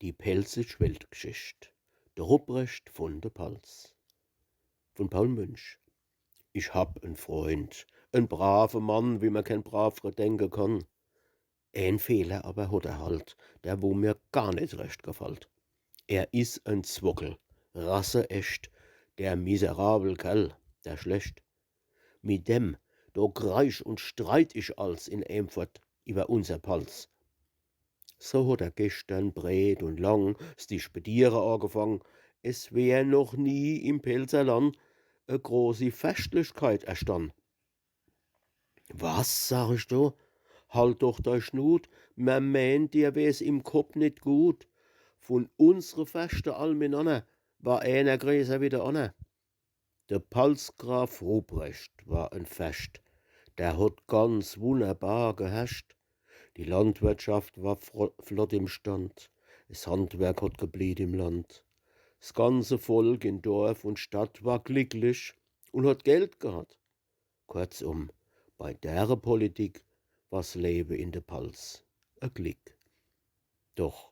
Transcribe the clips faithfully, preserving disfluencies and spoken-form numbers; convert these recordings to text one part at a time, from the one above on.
Die pälzisch Weltgeschicht. De Rupprecht vun de Palz. Vun Paul Münch. Ich hab en Freund, en brave Mann, wie mer keen bravre denke kann. Een Fehler awwer hot er halt, der wo mer gar net recht gefallt. Er is en Zwockel, rasseecht, der miserabel Kerl, der schlecht. Mit dem, do kreisch un streit ich als in em fort iwwer unser Palz. So hot er geschtern breet un lang s Dischbediere aagefang. Es wär noch nie im Pälzer Land e großi Feschtlichkeit erstann. „Was“, sag ich do, „halt doch dei Schnut, mer meent, dir wär's im Kopp net gut. Vun unsre Feschte all mitnanner war eener greeßer wie de anner.“ De Palzgraf Rupprecht war en Fescht, der hot ganz wunnerbar geherrscht. Die Landwirtschaft war fro-, flott im Stand, es Handwerk hot geblieht im Land. S ganze Volk in Dorf un Stadt war glicklich un hot Geld gehat. Kurzum, bei dere Politik war's Lewe in de Palz e Glick. Doch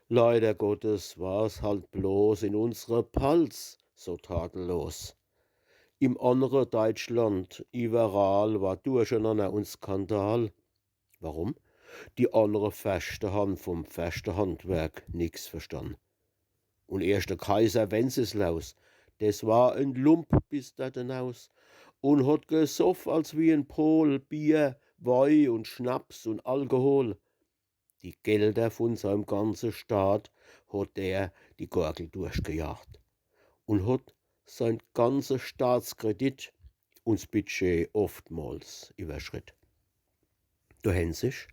leider Gottes war's halt bloß in unsre Palz so tadellos. Im annre Deitschland iwwerall war Durchenanner un Skandal. Warum? Die annre Feschte han vum Feschte-Handwerk nix verstann. Un erscht de Kaiser Wenzeslaus, des war en Lump bis dort enaus un hot gesoff als wie en Pol, Bier, Wei un Schnaps un Alkohol. Die Gelder vun seim ganze Staat hot er die Gorgel durchgejaagt un hot sein ganze Staatskredit un s Budget oftmols iwwerschritt. Do hen sich,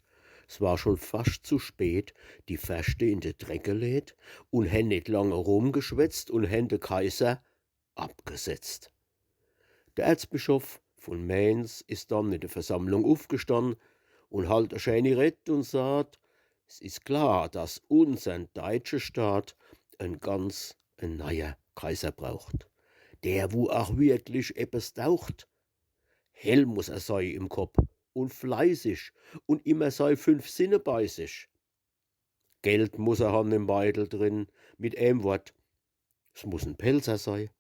s war schon fascht zu spät, die Feschte in de Dreck geleet un hen net lang erumgeschwätzt un hen de Kaiser abgesetzt. De Erzbischof vun Mainz is dann in de Versammlung ufgestann un halt e scheeni Red un saat: „S is klar, dass unsern deitsche Staat en ganz en neier Kaiser braucht. Der, wu ach wirklich eppes taucht. Hell muss er sei im Kopp un fleißig un immer sei fünf Sinne bei sich. Geld muss er han im Beidel drin, mit em Wort, s muss en Pälzer sei.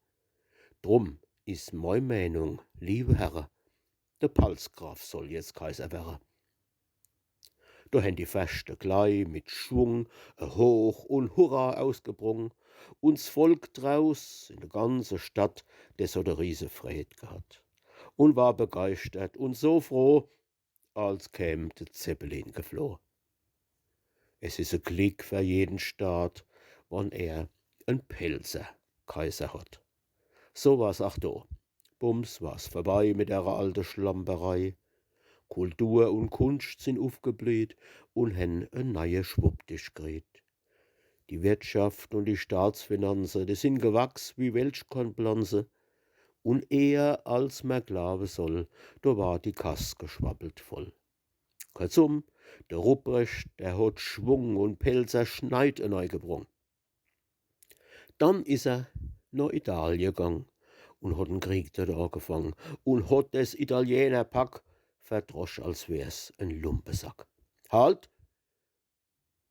Drum is mei Meenung, liewe Herre, de Palzgraf soll jetzt Kaiser werre.“ Do hen die Feschte glei mit Schwung e Hoch un Hurra ausgebrung, un s Volk draus in de ganze Stadt, des hot e riese Freed gehat un war begeischtert un so froh, als käm de Zeppelin gefloh. Es is e Glick fer jeden Staat, wann er en Pälzer Kaiser hot. So war's ach do. Bums war's vorbei mit dere alte Schlamperei. Kultur un Kunscht sin ufgeblieht un hen e neie Schwuppdisch kriet. Die Wirtschaft un die Staatsfinanze, die sin gewachs wie Weltkornplanze. Un eher als mer glaawe soll, do war die Kass geschwabbelt voll. Kurzum, de Rupprecht, der hot Schwung un Pälzer Schneid eneigebrung. Dann is er no Italie gang un hot en Krieg dort aagefang un hot des Italiener Pack verdrosch, als wär's en Lumpesack. „Halt“,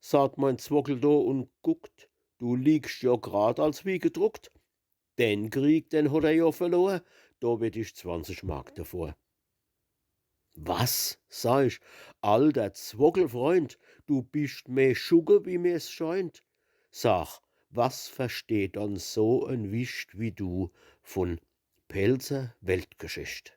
saat mein Zwockel do un guckt, „du liegst jo grad als wie gedruckt. Den Krieg, den hot er jo verlor, do wett ich zwanzig Mark devor.“ „Was?“, saa ich, „alter Zwockelfreund, du bist meh Schugge, wie mir's scheint. Sag, was versteht dann so en Wicht wie du vun Pälzer Weltgeschicht?“